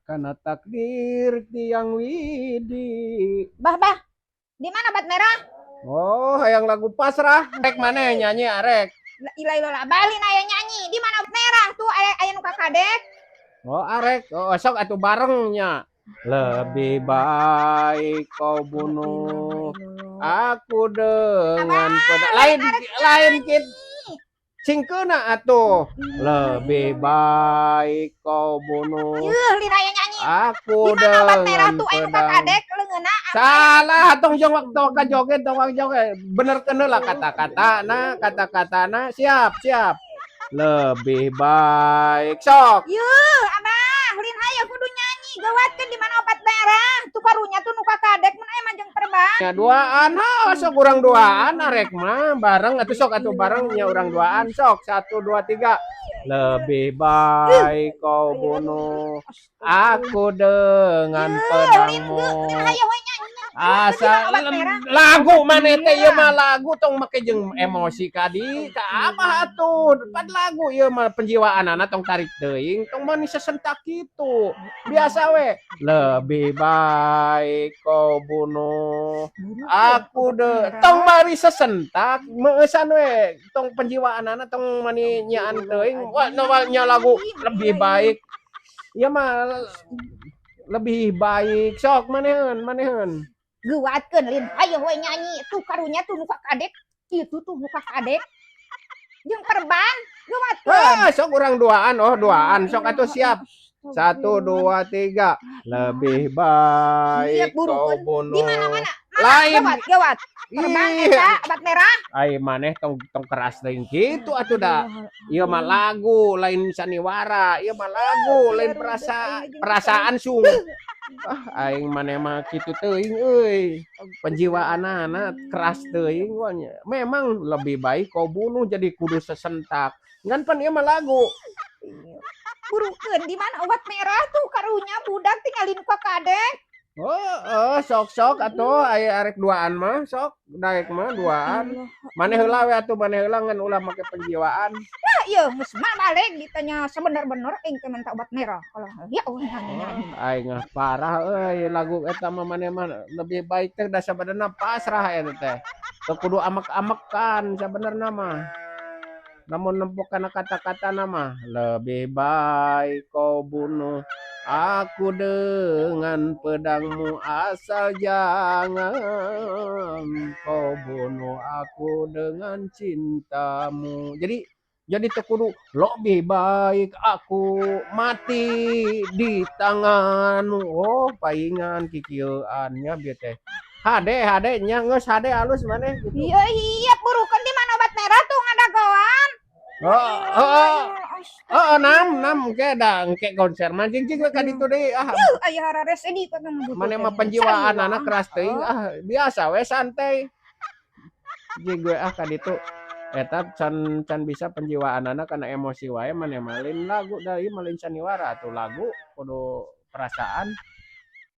Karena takdir tiang widi. Bah, bah. Di mana obat merah? Oh, hayang lagu pasrah. Arek mana yang nyanyi arek? La ilaha illallah. Bali aya nyanyi. Di mana obat merah tuh aya aya nu kakadek. Oh, arek. Oh, sok atuh barengnya. Lebih baik kau bunuh aku dengan pedang. Lain lain kit. Cingkeuna atuh. Lebih baik kau bunuh Yeuh, lin aya nyanyi. Aku Di mana obat merah dengan tuh aya nu pedang. Kakadek leungeunna. Salah, tong jong tong ka joget, tong ka joget. Bener kena lah kata-kata nah, kata-kata nah. Siap, siap. Lebih baik sok. Yeuh, abah, lin hayo kudu nyanyi. Gawatkeun di mana obat merah. Tuh karunya tuh nu kakadek mun aya mah jeung perban. Ya duaan, ha sok urang duaan arek mah bareng atuh, sok atuh bareng nya urang duaan sok. Satu, dua, tiga. Lebih baik kau bunuh aku dengan Lin pedangmu. Lin hayo we nyanyi. Asa Di mana obat merah? Lagu maneh teh ieu mah lagu, tong make jeung emosi kadi ka apa atuh. Pan lagu ieu mah, penjiwaanana tong tarik teuing, tong mani sesentak kitu, biasa we. Lebih baik kau bunuh aku de, tong mari sesentak meueusan we, tong penjiwaanana tong mani nyaan teuing. Wah, nya lagu lebih baik ieu mah, lebih baik sok maneheun maneheun. Geuwatkeun, lin hayo we nyanyi. Tuh karunya tuh nu kakadek. Itu tuh nu kakadek. Jeung perban, geuwatkeun. Ah, sok urang duaan, oh duaan, sok atuh siap. Satu, dua, tiga. Lebih baik Siap, buru. Kau bunuh. Di mana mana? Mana? Lain. Gawat, gawat. Perban Ih, eta obat merah. ai maneh tong tong keras teuing kitu atuh da. Ieu mah lagu, lain saniwara. Ieu mah lagu, lain perasaan sung. Ah, aing maneh mah kitu teuing euy. Penjiwaanana keras teuing wah nya. Memang lebih baik kau bunuh jadi kudu sesentak. Ngan pan ieu mah lagu. Burukeun di mana obat merah tuh, karunya budak tinggalin ka kadek. Oh, sok-sok atuh aya arek duaan mah sok, daek mah duaan. Maneh heula we atuh, maneh heula ngan ulah make penjiwaan. Nah, ieu geus mah balik ditanya sebener-bener aing teh minta obat merah. Alah, ya Allah nyanyi nyanyi. Aing mah parah euy lagu eta mah, maneh mah lebih baik teh da sabenerna pasrah eta teh. Teu kudu amek-amekan sabenerna mah. Lamun nempok kana kata-katana mah lebih baik kau bunuh aku dengan pedangmu asal jangan kau bunuh aku dengan cintamu. Jadi teu kudu lebih baik aku mati di tanganmu. Oh, paingan kikieuan nya bieu teh. Hade hade nya geus hade alus maneh gitu. Iya, burukeun di mana obat merah tuh ngadagoan. Oh. Oh, nam nam engke da engke konser mah cing cing we ka ditu deui ah. Yuh, aya harares di Maneh mah penjiwaan anak keras teuing ah, biasa we santai. Jeung gue ah ka ditu eta can can bisa penjiwaan anak karena emosi wae maneh mah, lain lagu da ieu mah lain saniwara atuh, lagu kudu perasaan.